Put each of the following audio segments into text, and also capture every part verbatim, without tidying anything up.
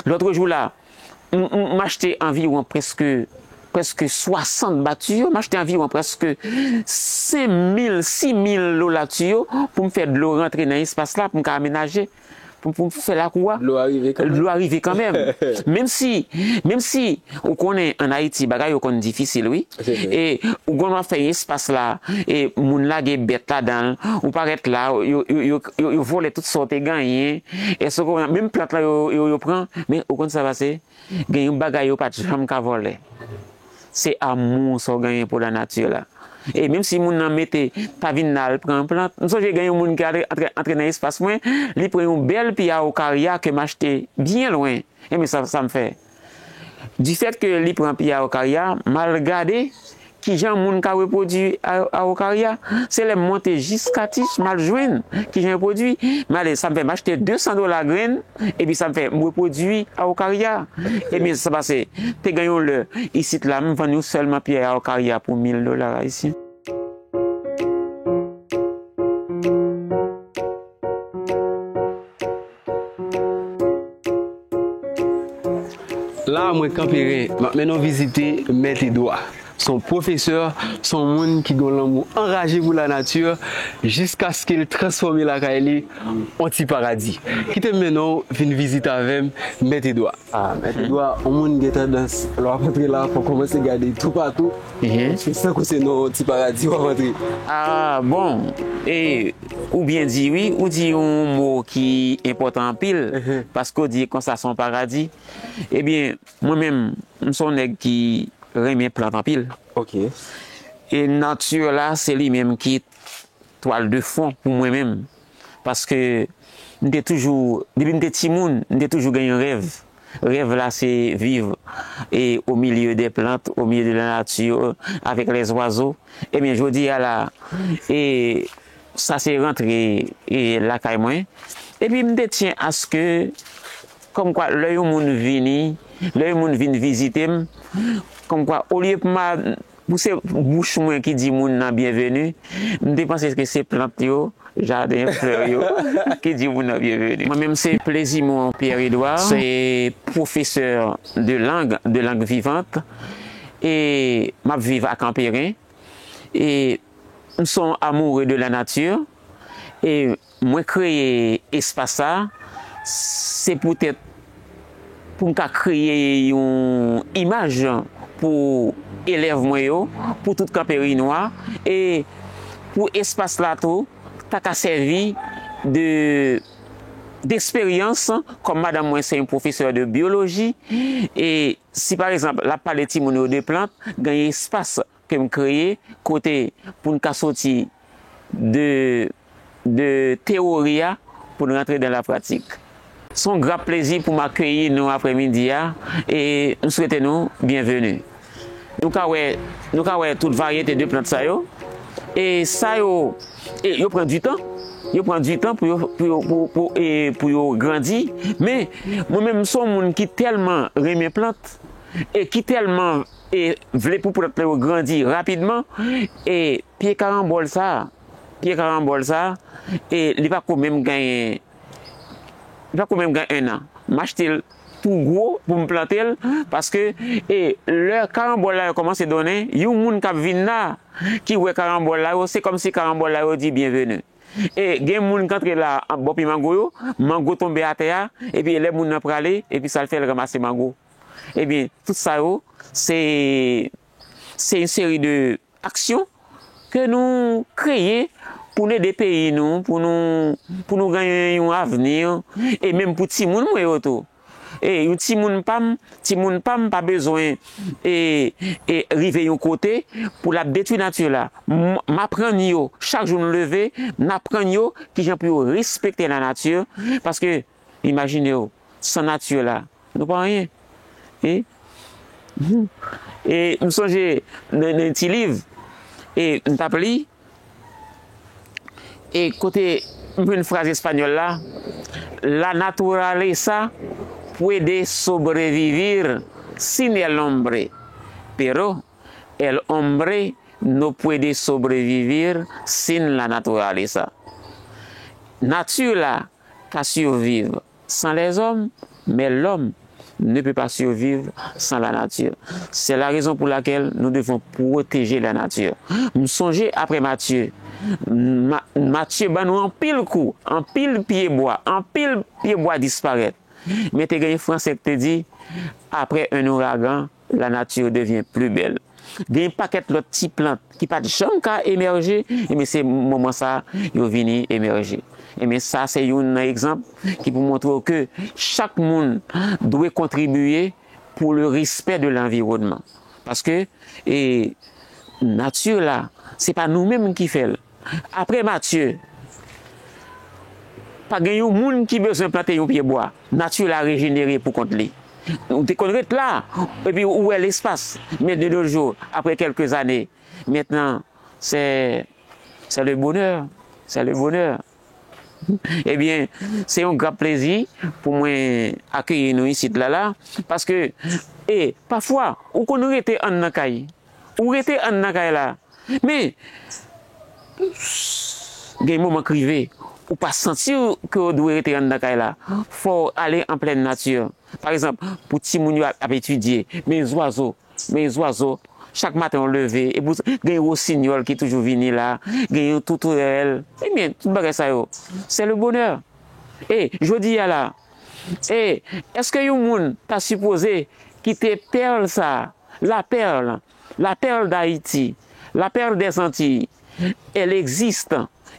Lòt jou la, m, m, m achte anviwon prèske, prèske swasant bak tiyo, m achte anviwon prèske senk mil, sis mil dola tiyo pou m fè dlo rantre nan espas la, pou m ka amenaje, pou, pou m fè lakou a. Dlo a rive kanmenm. Dlo a rive kanmenm. Menm si, menm si, ou konnen, ann Ayiti, bagay yo konn difisil, wi. Se vre. E ou konn w ap fè yon espas la, e moun lage bèt ladan l, ou parèt la, yo, yo, yo, yo, yo vòlè tout sa w te genyen. Èske w konprann? Menm plant la, yo, yo, yo pran, men ou konn sa pase? Gen yon bagay yo pa t janm ka vòlè. Se amou sa w genyen pou lanati la. E menm si moun nan mete, ta vin la al pran plant. M sonje gen yon moun ki antre, antre, antre nan espas mwen, li pran yon bèl pye awokarya ke m achte byen lwen. Ebyen sa, sa m fè. Difèt ke li pran pye awokarya, m al gade kijan moun ka repwodui a-, awokarya. Se lè m monte jiska tich, m al jwenn kijan yo pwodui. M ale, sa m fè, m achte de san dola grenn, epi sa m fè, m repwodui awokarya. Ebyen, sa pase, te gen yon lè, isit la, m vann yon sèlman pye awokarya pou mil dola ayisyen. La, mwen Kanperen, m ap mennen w vizite Mèt Edwa. Se yon pwofesè, se yon moun ki gen yon lanmou anraje pou lanati, jiskaske l transfòme lakay li an ti paradi. Kite m mennen w vin vizite avè m Mèt Edwa. Ah, Mèt Edwa, yon moun gen tandans, lè w ap antre la, fò w kòmanse gade toupatou. Mhm. Se tankou se nan yon ti paradi w ap antre. Ah, bon. E, ou byen di, wi. Ou di yon mo ki enpòtan anpil, mhm, paske w di konsa se yon paradi. Ebyen, mwen menm, m se yon nèg ki renmen plant anpil. Ok. E nati la, se li menm ki twal de fon pou mwen menm. Paske m te toujou, depi m te timoun, m te toujou gen yon rèv. Rèv la, se viv e au milieu des plantes, au milieu de la nature, avec les oiseaux. Ebyen, jodi a la, e sa se rantre e lakay mwen. Epi m te tyen aske, kòmkwa, lè yon moun vini, lè yon moun vin vizite m, kòmkwa, olye pou m a pou se bouch mwen ki di moun nan byenveni, m te panse ke se plant yo, jaden, flè yo, ki di moun nan byenveni. Mwen menm se Plezimon Pierre Edouard, se pwofesè de lang, de lang vivant, e m ap viv a Kanperen, e m se yon amoureux de la nature, e mwen kreye espas sa, se poutèt pou m ka kreye yon imaj pou elèv mwen yo, pou tout Kanperinwa, e pou espas la tou ta ka sèvi de, d'eksperyans, kòm madanm mwen se yon pwofesè de byoloji, e si pa egzanp l ap pale timoun yo de plant, gen espas ke m kreye, kote pou n ka soti de, de teyori a pou n rantre dan la pratik. Se yon gran plezi pou m akeyi nou aprèmidi a, e m swete nou byenveni. Nou ka wè, nou ka wè tout varyete de plant sa yo. E sa yo, e yo pran du tan. Yo pran du tan pou yo, pou yo, pou, pou, e pou yo grandi. Men, mwen menm, m se yon moun ki tèlman renmen plant, e ki tèlman, e vle pou plant yo grandi rapidman, e pye karanbòl sa, pye karanbòl sa, e li pa ko menm genyen, li pa ko menm gen ennan. M achte l tou gwo pou m plante l, paske, e lè karanbòl la yo kòmanse donnen, yon moun k ap vin la, ki wè karanbòl la yo, se kòmsi karanbòl la yo di byenveni. E gen moun k antre la, ap bò pye mango yo, mango tonbe atè a, epi lè moun nan prale, epi sa l fè, l ranmase mango. Ebyen, tout sa yo, se, se yon seri de aksyon ke nou kreye pou n ede peyi nou, pou nou, pou nou genyen yon avni, e menm pou timoun mwen yo tou. E yon timoun pa m, timoun pa m pa bezwen, e, e rive yon kote pou l ap detwi nati la. M, m aprann yo, chak jou n leve, n aprann yo kijan pou yo respekte lanati, paske, imajine w, san nati la, nou pa anyen. E, e m sonje nan, nan ti liv, e m t ap li, e kote m jwenn fraz espanyòl la, "La naturaleza puede sobrevivir sin el hombre, pero el hombre no puede sobrevivir sin la naturaleza." Nati la ka siviv san lèzòm, men lòm ne peut pas survivre sans la nature. C'est la raison pour laquelle nous devons protéger la nature. M sonje apre Matye, Ma- Matye ban nou anpil kou, anpil pye bwa, anpil pye bwa disparèt. Men te gen yon Franse ki te di, après un ouragan, la nature devient plus belle. Gen yon pakèt lòt ti plant ki pa t janm ka emèje, ebyen se moman sa yo vini emèje. Ebyen sa se youn nan egzanp ki pou montre w ke chak moun dwe kontribiye pour le respect de l'environnement. Paske e, nati la, se pa nou menm ki fè l. Apre Matye, pa gen yon moun ki bezwen plante yon pye bwa. Nati la rejenere pou kont li. Ou te konn ret la, epi ou wè lespas. Men de nos jours, après quelques années, maintenant, c'est c'est le bonheur. C'est le bonheur. Ebyen, se yon gran plezi pou mwen akeyi nou isit la la, paske e pafwa ou konn rete anndan kay, ou rete anndan kay la, men gen moman k rive ou pa santi ke w dwe rete anndan kay la, fò w ale an plèn nati. Pa egzanp, pou timoun yo ap, ap etidye, men zwazo, men zwazo, chak maten w leve, epi w gen yon wosinyòl ki toujou vini la, gen yon toutourèl, ebyen, tout bagay sa yo, c'est le bonheur. E jodi a la, e èske yon moun ta sipoze kite pèl sa, la perle, la perle d'Haïti, la perle des Antilles, elle existe.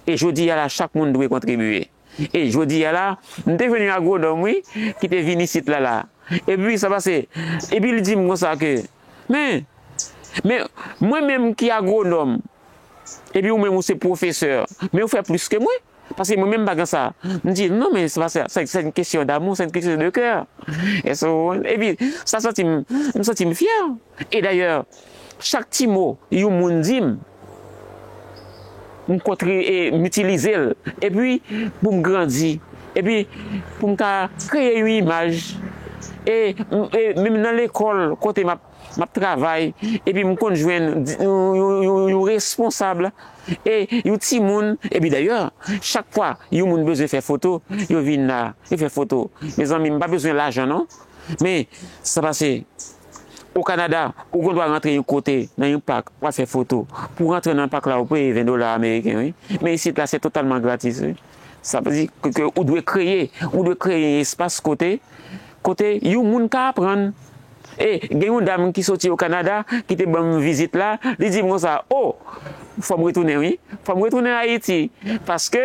E jodi a la, chak moun dwe kontribiye. E jodi a la, m te jwenn yon agwonòm, wi, ki te vin isit la la. Epi sa pase, epi li di m konsa ke, men, men mwen menm ki agwonòm, epi ou menm ou se pwofesè, men ou fè plis ke mwen. Paske mwen menm m pa gen sa. M di, non, men se pa sa, c'est une question d'amour, c'est une question de cœur. Èske w konprann? Epi sa santi m, m santi m fyè. E dayè, chak ti mo yon moun di m, m kontre e m itilize l. Epi pou m grandi, epi pou m ka kreye yon imaj. E, e menm nan lekòl kote m ap, m ap travay, epi m konn jwenn yon, yon, yon, yon responsab e yon timoun. Epi dayè, chak fwa yon moun bezwen fè foto, yo vin la, yo fè foto. Mezanmi, m pa bezwen lajan non. Men sa pase, o Kanada, ou gen dwa rantre yon kote, nan yon pak, w al fè foto. Pou w rantre nan pak la, ou peye ven dola ameriken, wi. Men isit la, se totalman gratis, wi. Sa vle di ke, ke ou dwe kreye, ou dwe kreye yon espas kote, kote yon moun ka aprann. E gen yon dam ki soti o Kanada, ki te ban m vizit la, li di m konsa, o, fò m retounen, wi. Fò m retounen Ayiti. Paske,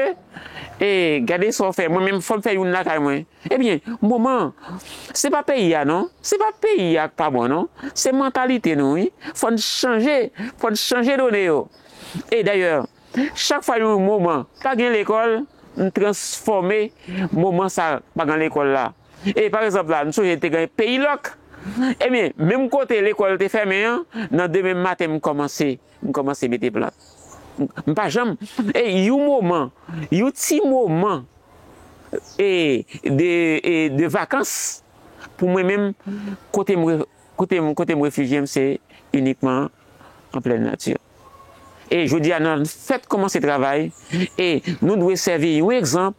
e, gade sa w fè, mwen menm, fò m fè youn lakay mwen. Ebyen, moman, se pa peyi a non, se pa peyi a k pa bon non, se mantalite nou wi. Fò n chanje, fò n chanje done yo. E dayè, chak fwa yon moman pa gen lekòl, m transfòme moman sa pa gen lekòl la. E pa egzanp la, m sonje te gen peyi lòk. Ebyen, menm kote lekòl te fèmen an, nan demen maten m kòmanse, m kòmanse mete plant. M pa janm, e yon moman, yon ti moman, e de, e de vakans pou mwen menm, kote m, kote m, kote m refijye m, se inikman an plèn nati. E jodi a, nou fèk kòmanse travay, e nou dwe sèvi yon egzanp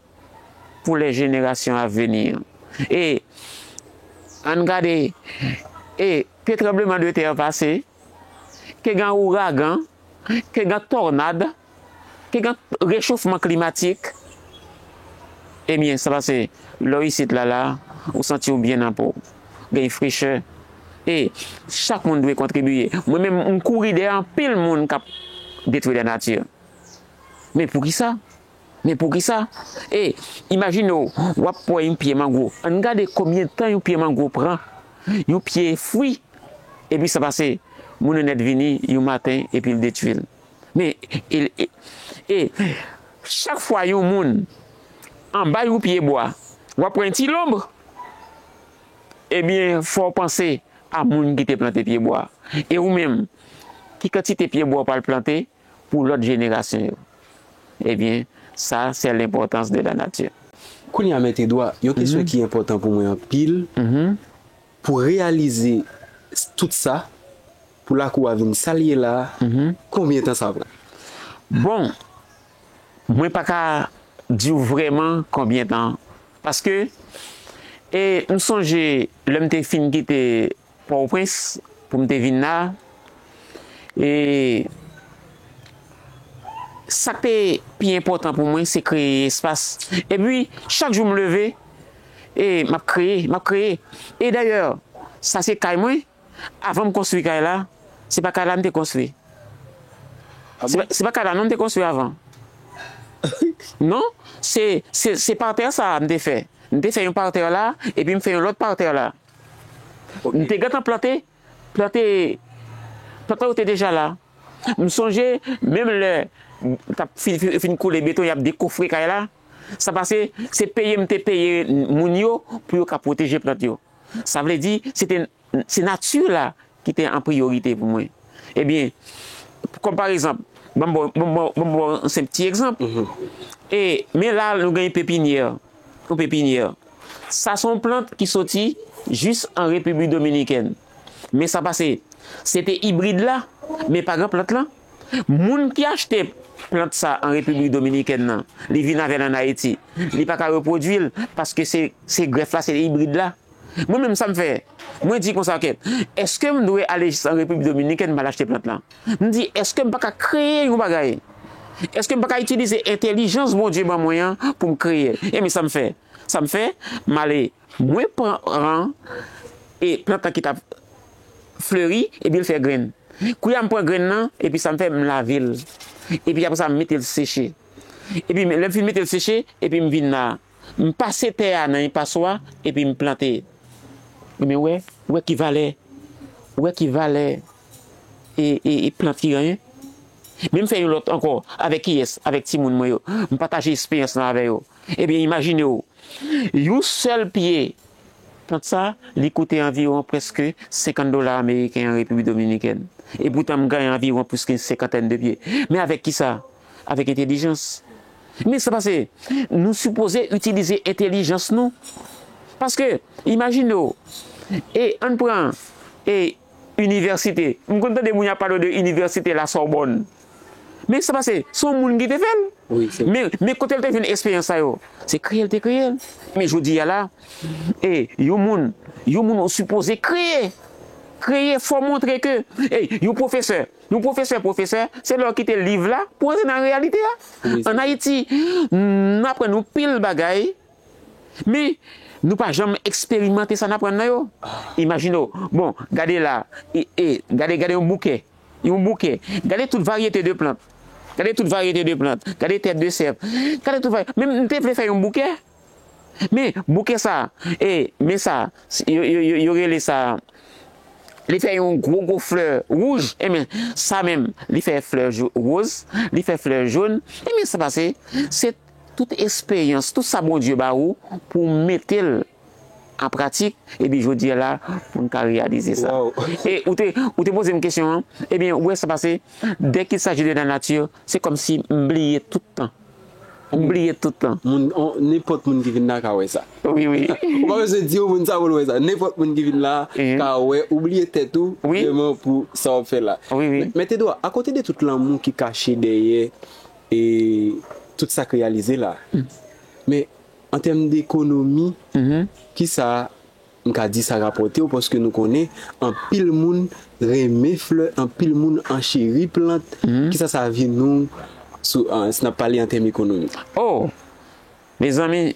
pou lè jenerasyon a vini. E ann gade, e ke tranbleman de tè pase, ke gen ouragan, ke gen tònad, ke gen rechofman klimatik, ebyen, sa pase lè w isit la la, ou santi w byen nan po w, gen frechè. E chak moun dwe kontribiye. Mwen menm, m kouri dèyè anpil moun k ap detwi lanati. Men poukisa? Men poukisa? E imajine w, w ap wè yon pye mango. Ann gade konbyen tan yon pye mango pran, yon pye fwi, epi sa pase, moun onèt vini yon maten epi l detwi l. Men, e, e, e chak fwa yon moun anba yon pye bwa, w ap wè yon ti lonb, ebyen, fò w panse a moun ki te plante pye bwa. E ou menm, ki kantite pye bwa w pral plante pou lòt jenerasyon yo? Ebyen, sa, c'est l'importance de la nature. Kounye a, Mèt Edwa, yon kesyon ki enpòtan pou mwen anpil, pou reyalize tout sa, pou lakou a vin sa l ye la a, konbyen tan sa pran? Bon, mwen pa ka di w vrèman konbyen tan. Paske, e, m sonje Lè m te fin kite Pòtoprens pou m te vin la, e sa k te pi enpòtan pou mwen, se kreye espas. Epi, chak jou m leve, e m ap kreye, m ap kreye. E dayè, sa se kay mwen. Avan m konstwi kay la, se pa kay la m te konstwi. Se pa, se pa kay la non m te konstwi avan. Non, se, se, se patè sa a m te fè. M te fè yon patè la, epi m fè yon lòt patè la. M te gentan plante, plante, plant la yo te deja la. M sonje, menm lè t ap fin, fin, fin koule beton, y ap dekofre kay la, sa pase, se peye m te peye moun yo pou yo ka pwoteje plant yo. Sa vle di, se te, se nati la ki te an priyorite pou mwen. Ebyen, kòm pa egzanp, ban m ba w, ban m ba w, ban m ba w yon senp ti egzanp. E, men la, nou gen pepinyè. Yon pepinyè. Sa se yon plant ki soti jis an Repiblik Dominikèn. Men sa pase, se te ibrid la, men pa gran plant lan. Moun ki achte plant sa an Repiblik Dominikèn nan, li vin avè l ann Ayiti. Li pa ka repwodui l, paske se, se grèf la, se ibrid la. Mwen menm, sa m fè? Mwen di konsa, kèt, èske m dwe ale jis an Repiblik Dominikèn, m al achte plant lan? M di, èske m pa ka kreye yon bagay? Èske m pa ka itilize entèlijans Bondye ban mwen an pou m kreye? Ebyen, sa m fè? Sa m fè? M ale, mwen pran, e, plant lan ki t ap fleri, epi l fè grenn. Kounye a, m pran grenn nan, epi sa m fè, m lave l. Epi apre sa, m mete l seche. Epi, lè m fin mete l seche, epi m vin la. M pase tè a nan yon paswa, epi m plante. Ebyen, wè, wè ki valè, wè ki valè e, e, e plant ki genyen. Men m fè yon lòt ankò, avèk kiyès? Avèk timoun mwen yo. M pataje esperyans lan avè yo. Ebyen, imajine w, yon sèl pye plant sa, li koute anviwon prèske senkant dola ameriken an Repiblik Dominikèn. E poutan, m genyen anviwon plis ke senkantèn de pye. Men avèk kisa? Avèk entèlijans. Men sa pase, nou sipoze itilize entèlijans nou. Paske, imajine w, e ann pran, e inivèsite. M konn tande moun y ap pale de inivèsite Lasorbonne. Men sa pase, se yon moun ki te fè l. Wi, se vre. Men, men kote l te jwenn esperyans sa yo? Se kreye l te kreye l. Men jodi a la, e yon moun, yon moun ou sipoze kreye. Kreye, fò montre ke, e yon pwofesè, yon pwofesè, pwofesè, se lè w kite liv la pou antre nan reyalite a. Wi, se vre. Ann Ayiti, n aprann yon pil bagay, men nou pa janm eksperimante sa n aprann nan yo. Imajine w, bon, gade la, e, e, gade, gade yon bouke. Yon bouke. Gade tout varyete de plant. Gade tout varyete de plant. Gade tèt de sèf. Gade tout varyete. Men m te vle fè yon bouke. Men bouke sa, e, men sa, yo, yo, yo, yo rele sa, li fè yon gwo, gwo flè wouj. Ebyen, sa menm, li fè flè wo-, woz, li fè flè jòn. Ebyen, sa pase, se tout esperyans, tout sa Bondye ba ou pou w mete l an pratik, epi jodi a la, pou n ka reyalize sa. Wow. E ou te, ou te poze m kesyon an, ebyen, ou wè sa pase, dès qu'il s'agit de la nature, se kòmsi m bliye tout tan. M bliye tout tan. Moun, on, nenpòt moun ki vin la ka wè sa. Wi, wi. Ou pa bezwen di yon moun sa pou l wè sa. Nenpòt moun ki vin la ka wè, ou bliye tèt ou, wi, vrèman pou sa w ap fè la. Wi, wi. Men, men Tedro, akote de tout lanmou ki kache dèyè e tout sa k reyalize la, men an tèm de ekonomi, kisa m ka di sa rapòte w, paske nou konnen anpil moun renmen flè, anpil moun ancheri plant. Kisa sa vin nou sou, an, si n ap pale an tèm ekonomi? Oh, mezanmi,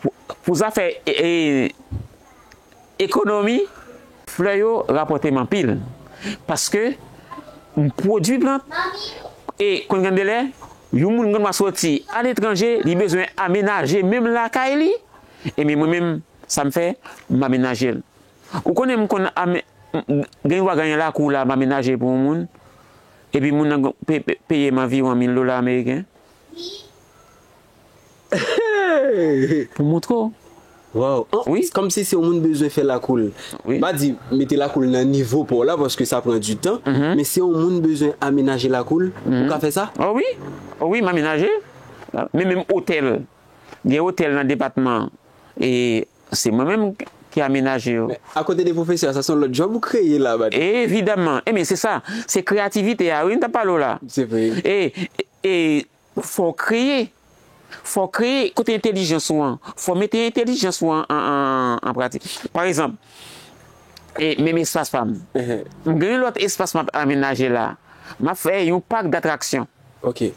pou, pou zafè, e, e, ekonomi, flè yo rapòte m anpil. Paske m pwodui plant, e konn gen de lè, yon moun konn va soti aletranje, li bezwen amenaje menm lakay li, ebyen mwen menm, sa m fè, m amenaje l. Ou konnen m konn ame-, m, m, gen dwa genyen lakou la, m amenaje pou yon moun, epi moun nan pe-, pe-, peye m anviwon mil dola ameriken. Pou montre w. Wow. An, wi. Kòmsi si yon moun bezwen fè lakou l. Wi. M pa di mete lakou l nan nivo pa w la, paske sa pran du tan. Men si yon moun bezwen amenaje lakou l, ou ka fè sa? Oh wi. Oh wi, m amenaje. Men menm otèl. Gen otèl nan depatman. E se mwen menm ki amenaje yo. Men, akote de pwofesè, sa se yon lòt djòb ou kreye la, Badi? Evidaman. Ebyen, se sa. Se kreyativite a, wi, m t ap pale w la. Se vre. E, e, fò w kreye. Fò w kreye kote entèlijans ou an. Fò w mete entèlijans ou an, an, an, an pratik. Pa egzanp, e, menm espas pa m. M gen yon lòt espas m ap amenaje la. M ap fè yon pak datraksyon. Ok.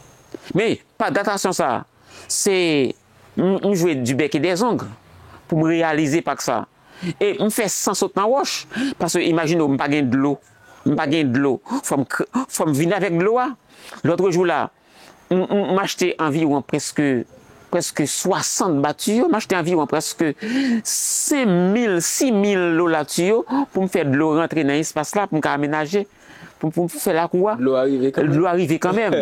Men, pak datraksyon sa, se, m, m jwe du bec et des ongles pou m reyalize pak sa. E m fè san sot nan wòch, paske imajine w, m pa gen dlo. M pa gen dlo. Fò m, fò m vin avèk dlo a. Lòt jou la, m, m, m achte anviwon prèske, prèske swasant ba tiyo. M achte anviwon prèske senk mil, sis mil dola tiyo pou m fè dlo rantre nan espas la, pou m ka amenaje. Pou, pou fè lakou a. Dlo a rive kanmenm. Dlo a rive kanmenm.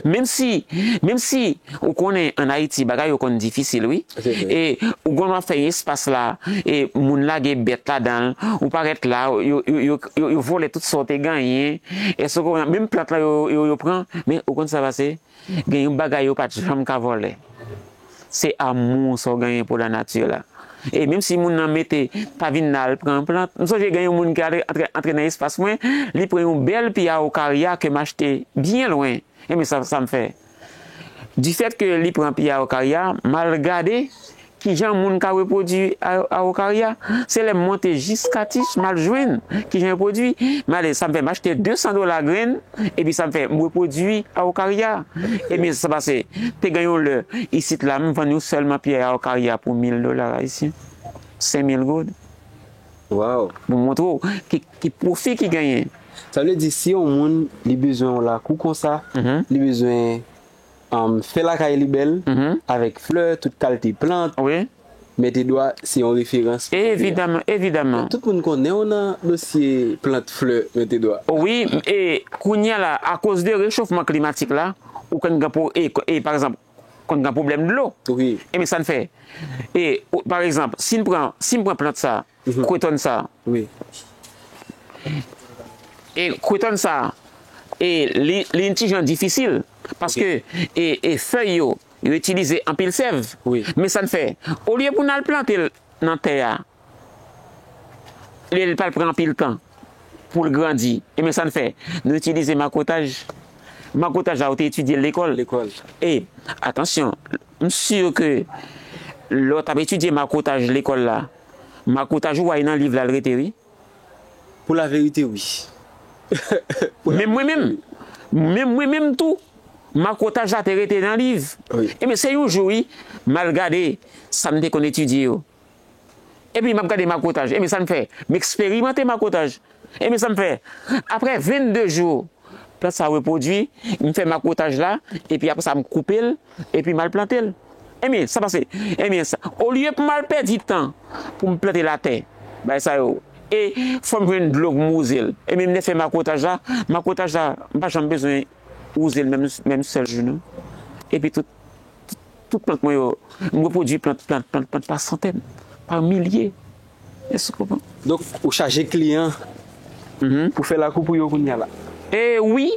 Menm si, menm si ou konnen ann Ayiti, bagay yo konn difisil, wi. E ou konn w ap fè yon espas la, e moun lage bèt ladan l, ou parèt la, yo, yo, yo, yo, yo vòlè tout sa w te genyen. Èske w konprann? Menm plant la, yo, yo, yo pran, men ou konn sa pase? Gen yon bagay yo pa t janm ka vòlè. Se amou sa w genyen pou lanati la. E menm si moun nan mete, pa vin la al pran plant. M sonje gen yon moun ki antre, antre, antre nan espas mwen, li pran yon bèl pye awokarya ke m achte byen lwen. Enben sa, sa m fè. Difèt ke li pran pye awokarya, m al gade kijan moun ka repwodui awokarya. Se lè m monte jiska tich, m al jwenn kijan yo pwodui. M ale, sa m fè, m achte de san dola grenn, epi sa m fè, m repwodui awokarya. Ebyen, sa pase, te gen yon lè, isit la, m vann yon sèlman pye awokarya pou mil dola ayisyen. Senk mil goud. Waw. Pou montre w ki, ki pwofi ki genyen. Sa vle di, si yon moun, li bezwen yon lakou konsa, li bezwen um, fè lakay li bèl, avèk flè, tout kalite plant, Wi. Mèt Edwa se yon referans. Evidaman, evidaman. Tout moun konnen w nan dosye plant flè, Mèt Edwa. Wi, e kounye a la, akoz de rechofman klimatik la, ou konn gen, e, e, pa egzanp, konn gen pwoblèm dlo. Wi. Ebyen, sa n fè. E, pa egzanp, si n pran, si n pran plant sa, kwetòn sa. Wi. E kwetòn sa, e li, li yon ti jan difisil, paske, e, e fèy yo, yo itilize anpil sèv. Wi. Men sa n fè, olye pou n al plante l nan tè a, li, li pral pran anpil tan pou l grandi. E men sa n fè, nou itilize makotaj. Makotaj la, ou te etidye l lekòl. Lekòl. E, atansyon, m si ke lè w t ap etidye makotaj lekòl la, makotaj ou a nan liv la, l rete, wi. Pou laverite, wi. Menm mwen menm, menm mwen menm tou, makotaj la te rete nan liv. Ebyen, se yon jou, wi, m al gade sa m te konn etidye yo. Epi m ap gade makotaj. Ebyen, sa m fè? M eksperimante makotaj. Ebyen, sa m fè? Apre vennde jou, plant sa repwodui, m fè makotaj la, epi apre sa, m koupe l, epi m al plante l. Ebyen, sa pase. Ebyen, sa, olye pou m al pèdi tan pou m plante l atè, bay sa yo. E fò m jwenn dlo pou m wouze l. Ebyen, m te fè makotaj la. Makotaj la, m pa janm bezwen wouze l menm, menm sèl jou, non. Epi tout, tout, tout plant mwen yo, m repwodui plant, plant, plant, plant pa santèn, pa milye. Èske w konprann? Donk, ou chaje kliyan pou fè lakou pou yo kounye a la. E wi,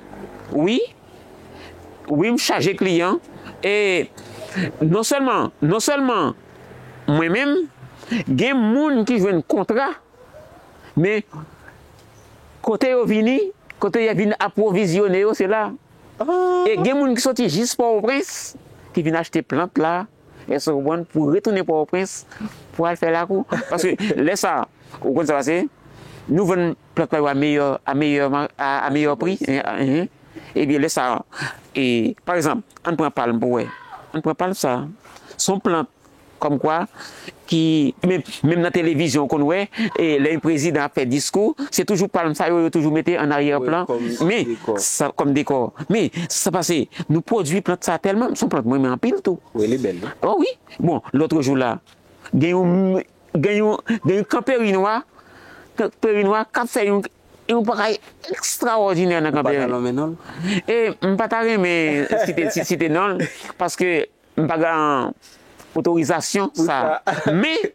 wi. Wi, m chaje kliyan. E non sèlman, non sèlman mwen menm, gen moun ki jwenn kontra, men kote yo vini, kote yo vin apwovizyone yo, se la. E gen moun ki soti jis Pòtoprens, ki vin achte plant la, èske w konprann, pou retounen Pòtoprens, pou al fè lakou. Paske lè sa, ou konn sa pase, nou vann plant la yo a meyè, a meyè, a, a meyè pri. Ebyen, lè sa, e, pa egzanp, ann pran palm pou wè. Ann pran palm sa. Se yon plant kòmkwa, ki, menm, menm nan televizyon, ou konn wè, e lè yon prezidan ap fè diskou, se toujou palm sa yo, yo toujou mete an aryè plan. Men, sa, kòm dekò. Men, sa pase, nou pwodui plant sa tèlman, se yon plant mwen renmen anpil tou. Wi, li bèl, wi. O wi. Bon, lòt jou la, gen yon, gen yon, gen yon kanperi nwa, kanperi nwa k ap fè yon, yon bagay ekstrawòdinè nan kanperi. E m pa ta renmen site, site non l, paske m pa gen otorizasyon sa. Men,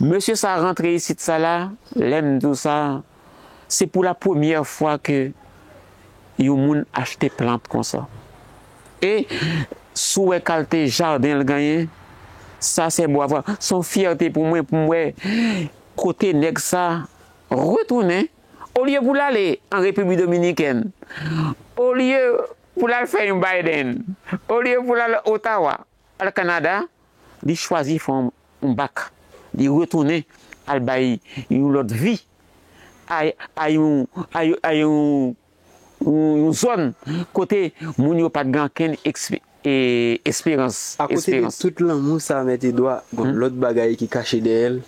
mesye sa rantre isit sa la, lè m di w sa, se pou la premyè fwa ke yon moun achte plant konsa. E si w wè kalite jaden l genyen, sa se bwavo. Se yon fyète pou mwen, pou m wè kote nèg sa retounen, olye pou l ale an Repiblik Dominikèn, olye pou l al fè yon Biden, olye pou l al Ottawa, al Kanada, li chwazi fè yon, yon bak. Li retounen al bay yon lòt vi a, a yon, a, yon- a yon, yon, yon zòn kote moun yo pa t gen ankenn ekspe- e, esperans. Akote de esperans. Tout lanmou sa, Mèt Edwa, gon lòt bagay ki kache dèyè l.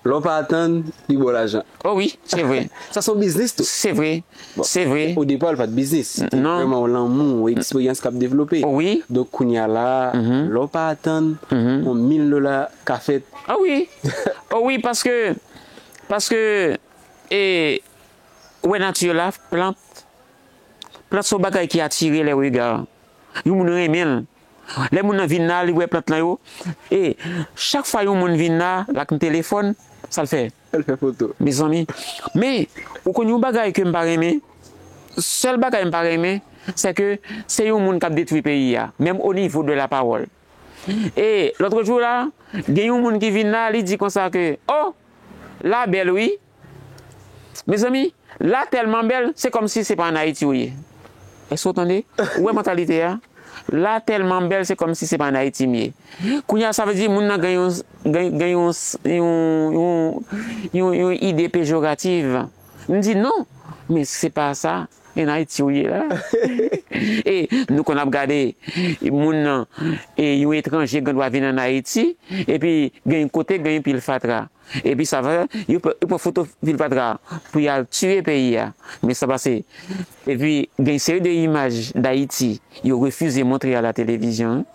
Lè w pa atann, li ba w lajan. Oh wi, se vre. Sa se yon biznis tou. Se vre. Bon, se vre. O depa, li pa t biznis. Se te non. Vrèman yon lanmou, yon eksperyans k ap devlope. Oh wi. Donk, kounye a la, lè w pa atann, yon mil dola ka fèt. Ah wi. Oh wi, paske, paske, e, ou wè nati la, plant, plant se yon bagay ki atire lè rega. Yon moun renmen l. Lè moun nan vin la, li wè plant lan yo. E chak fwa yon moun vin la, l ak yon telefòn, sa l fè? L fè foto. Mezanmi. Men, ou konn yon bagay ke m pa renmen? Sèl bagay m pa renmen, se ke se yon moun k ap detwi peyi a, menm o nivo de la pawòl. E lòt jou la, gen yon moun ki vin la, li di konsa ke, oh, la bèl wi. Mezanmi, la tèlman bèl, se kòmsi se pa ann Ayiti ou ye. Èske w tande? Ou wè mantalite a? La tèlman bèl, se kòmsi se pa ann Ayiti m ye. Kounye a, sa vle di moun nan gen yon, gen, gen yon, yon, yon, yon, yon ide pejoratif. M di non, men se pa sa. Ann Ayiti ou ye la. E nou konn ap gade moun nan, e yon etranje gen dwa vin ann Ayiti, epi gen yon kote, gen yon pil fatra. Epi sa va, yo pran, yo pran foto pil fatra pou y al tiye peyi a. Men sa pase. Epi gen yon seri de imaj d Ayiti, yo refize montre a la televizyon.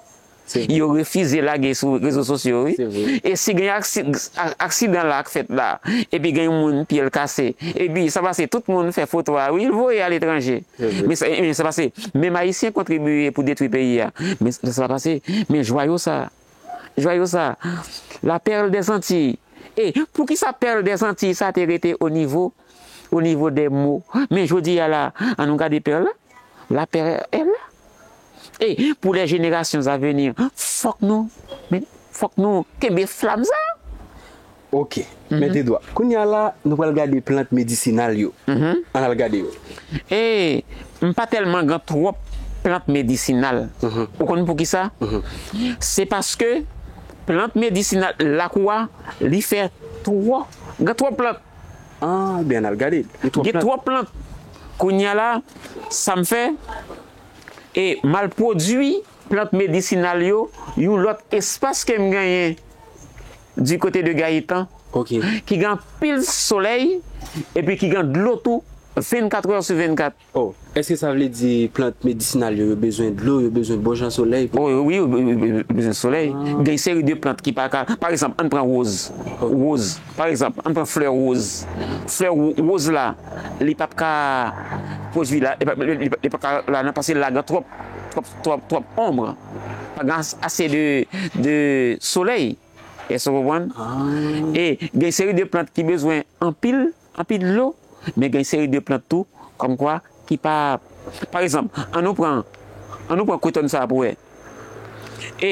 Se vre. Yo refize lage sou rezo sosyo, wi. Se vre. E si gen aksi-, a-, aksidan la k fèt la, epi gen yon moun pye l kase, epi sa pase, tout moun fè foto a, wi, l voye aletranje. Se vre. Men sa, men sa pase, menm Ayisyen kontribiye pou detwi peyi a. Men sa pase, men jwayo sa, jwayo sa, la perle des Antilles. E poukisa perle des Antilles sa te rete o nivo, o nivo de mo? Men jodi a la, an nou gade perle la. La perle est là. E pou les générations à venir, fòk nou, men, fòk nou kenbe flam sa. Ok, Mèt Edwa. Kounye a la, nou pral gade plant medisinal yo. Ann al gade yo. E m pa tèlman gen twòp plant medisinal. Ou konn poukisa? Se paske plant medisinal lakou a, li fè twò, gen twòp plant. Ah, ebyen, ann al gade. Gen twòp plant. Gen twòp plant. Kounye a la, sa m fè, e m al pwodui plant medisinal yo, yon lòt espas ke m genyen du côté de Gaétan, ok, ki gen anpil solèy, epi ki gen dlo tou, vennkat è sou vennkat. Oh, èske sa vle di plant medisinal yo, yo bezwen dlo, yo bezwen bon jan solèy pou... Oh, wi, yo be-, be-, be-, bezwen solèy. Ah. Gen seri de plant ki pa ka, pa egzanp, ann pran woz. Ok. Woz. Pa egzanp, ann pran flè woz. Flè wo-, woz la, li p ap ka pwodui la, li p ap, li, li, li p ap ka la non, paske la gen twòp, twòp, twòp, twòp onb. Pa gen as-, ase de, de solèy. Èske w konprann? Ah. E gen seri de plant ki bezwen anpil, anpil dlo, men gen seri de plant tou, kòmkwa, ki pa, pa egzanp, ann nou pran, ann nou pran kwetòn sa a pou wè. E,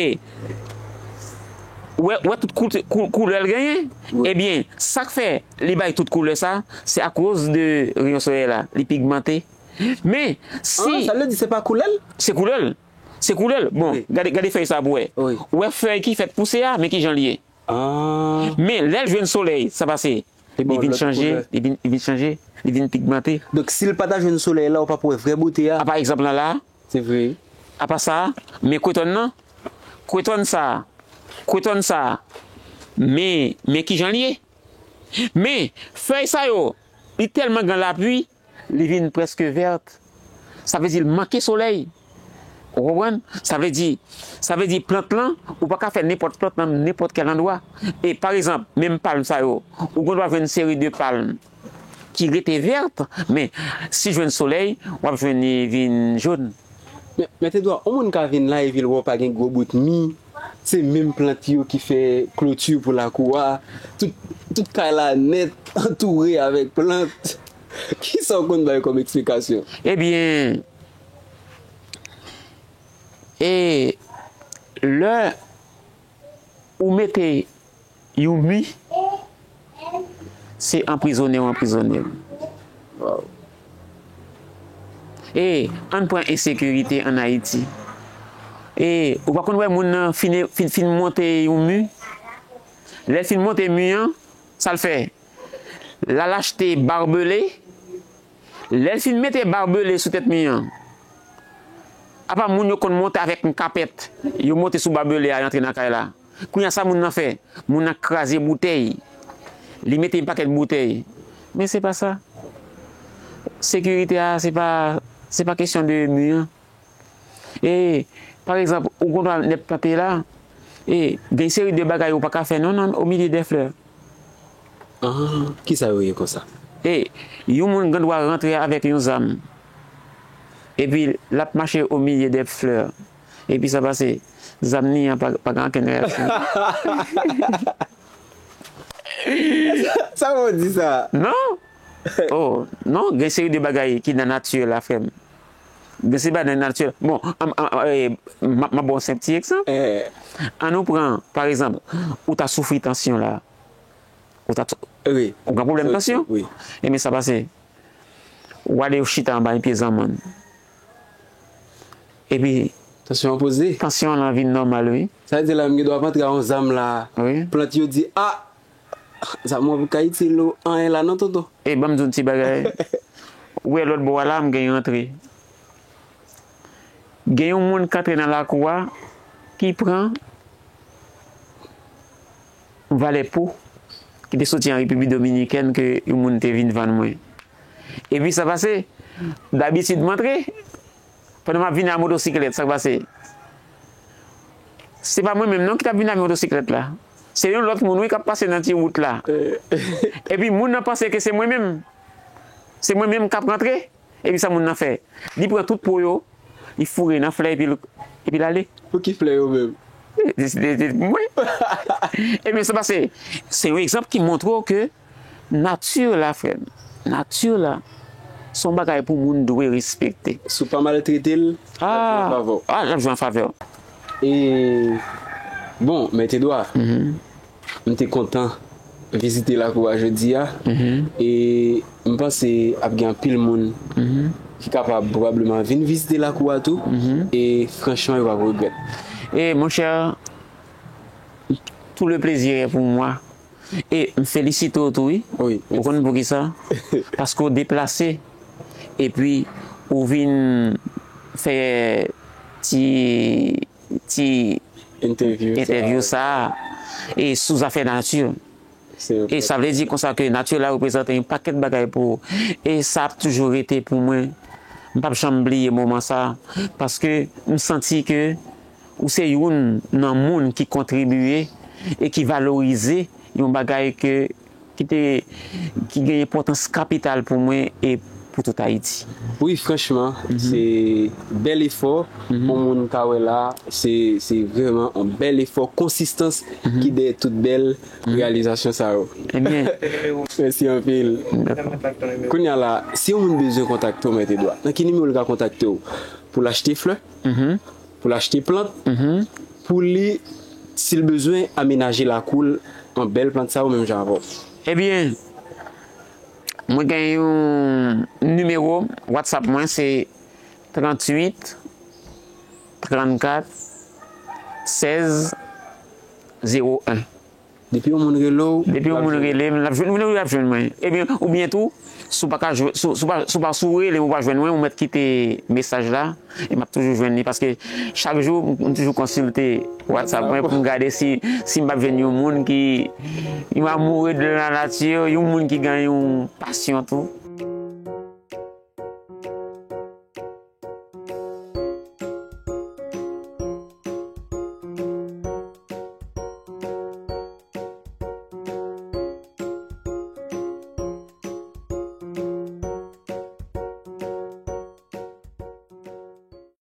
wè, wè tout kout-, kou-, koulè l genyen? Wi. Ebyen, sa k fè li bay tout koulè sa, se akoz de reyon solèy la, li pigmante. Men, si... Ah, sa vle di se pa koulè l? Se koulè l. Se koulè l. Bon, wi, gade, gade fèy sa pou wè. Wi. Ou wè fèy ki fèk pouse a, men ki jan l ye. Ah. Men, lè l jwenn solèy, sa pase. Li vin chanje, li vin, li vin chanje, li vin pigmante. Donk, si l pa ta jwenn solèy la, ou p ap wè vrè bote a. A, pa egzanp, lan la. Se vre. Apa sa, men kwetòn nan, kwetòn sa, kwetòn sa, men, men ki jan l ye. Men, fèy sa yo, li tèlman gen lapli, li vin prèske vèt. Sa vle di l manke solèy. Ou konprann? Sa vle di, sa vle di plant lan, ou pa ka fè nenpòt plant nan nenpòt kèl andwa. E pa egzanp, menm palm sa yo, ou gendwa jwenn seri de palm ki rete vèt, men si jwenn solèy, w ap jwenn li vin jòn. Men, Mèt Edwa, yon moun ka vin la epi l wè w pa gen gwo bout mi, se menm plant yo ki fè kloti pou lakou a, tout, tout kay la nèt antoure avèk plant. Kisa w konn bay kòm eksplikasyon? Ebyen, e lè ou mete yon mi, se anprizone w anprizone l. Wow. E ann pran ensekirite ann Ayiti. E ou pa konn wè moun nan fin, fin, fin monte yon mi? Lè l fin monte mi an, sa l fè? L al achte babele. Lè l fin mete babele sou tèt mi an, apa moun yo konn monte avèk yon kapèt, yo monte sou babele a, y antre nan kay la. Kounye a, sa moun nan fè? Moun nan kraze boutèy. Li mete yon pakèt boutèy. Men se pa sa. Sekirite a, se pa, se pa kesyon de mi an. E, pa egzanp, ou gendwa nèt plante la, e, gen seri de bagay ou pa ka fè non, non, au milieu des fleurs. Ah, kisa yo ye konsa? E, yon moun gendwa rantre avèk yon zam. Epi, l ap mache au milieu des fleurs. Epi sa pase, zam li an pa, pa gen okenn reyaksyon. Sa pou di sa? Non. Oh, non, gen seri de bagay ki nan nati la, frè m. Gen seri bagay nan nati la. Bon, an, an, an, eh, m ap, m ap ba w senp ti egzanp. Eh, An nou pran, pa egzanp, ou ta soufri tansyon la. Ou ta, wi. Ou gen pwoblèm tansyon? Wi. Ebyen, sa pase. W ale w chita anba yon pye zanmann. Epi, Tansyon an poze. Tansyon an vin nòmal, wi. Sa vle di la, m gen dwa ap antre a yon zam la. Wi. Plant yo di, ah, zam mwen pou ka itil nou anyen la non, tonton. E ban m di yon ti bagay. Ou wè lòt bò a la, m gen yon antre. Gen yon moun k antre nan lakou a, ki pran valè po, ki te soti an Repiblik Dominikèn, ke yon moun te vin vann mwen. Epi sa pase, dabitid m antre, pandan m ap vini a motosiklèt, sa k pase? Se pa mwen menm non ki t ap vini avèk motosiklèt la. Se yon lòt moun, wi, k ap pase nan ti wout la. Epi moun nan panse ke se mwen menm. Se mwen menm k ap rantre. Epi sa moun nan fè? Li pran tout po yo, li foure nan flè epi l, epi l ale. Pou ki flè yo menm? Mwen. Ebyen, sa pase, se yon egzanp ki montre w ke nati la, frè m, nati la, se yon bagay pou moun dwe respekte. Si w pa maltrete l, Ah, favè w. Ah, l ap jwe an favè w. E, bon, Mèt Edwa, m te kontan vizite lakou a jodi a. E m panse ap gen anpil moun ki kapab pwobableman vin vizite lakou a tou. E franchman, yo p ap regrèt. E, monchè, tout le plaisir est pour moi. E m felisite w tou, wi. Wi. Ou konn poukisa? Paske w deplase. Epi, ou vin fè ti, ti Entèvyou. entèvyou sa a. E sou zafè nati. Se E sa vle di konsa ke nati la reprezante yon pakèt bagay pou ou. E sa ap toujou rete pou mwen. M p ap janm bliye moman sa a. Paske m santi ke ou se youn nan moun ki kontribiye e ki valorize yon bagay ke, ki te, ki gen enpòtans kapital pou mwen e pou tout Ayiti. Wi, franchman, se bèl efò. Yon moun ka wè la, se, se vrèman yon bèl efò, konsistans ki dèyè tout bèl reyalizasyon sa yo. Ebyen, Mèsi anpil. Kounye a la, si yon moun bezwen kontakte w, Mèt Edwa, nan ki nimewo l ka kontakte w? Pou l achte flè? Pou l achte plant? Pou li, si l bezwen amenaje lakou l an bèl plant sa yo menm jan avè w? Ebyen, mwen gen yon nimewo WhatsApp mwen, se tranntuit, trannkat, sèz, zewo en. Depi yon moun rele w, Depi yon moun rele m, l ap jwenn, ou ap jwenn mwen. Ebyen, oubyen tou, si w pa ka jwe-, si w, si w pa, si w pa, si w rele m, ou pa jwenn mwen, ou mèt kite mesaj la, e m ap toujou jwenn li, paske chak jou, m, m toujou konsilte WhatsApp mwen pou m gade si, si m p ap jwenn yon moun ki, yon amoureux de la nature, yon moun ki gen yon pasyon tou.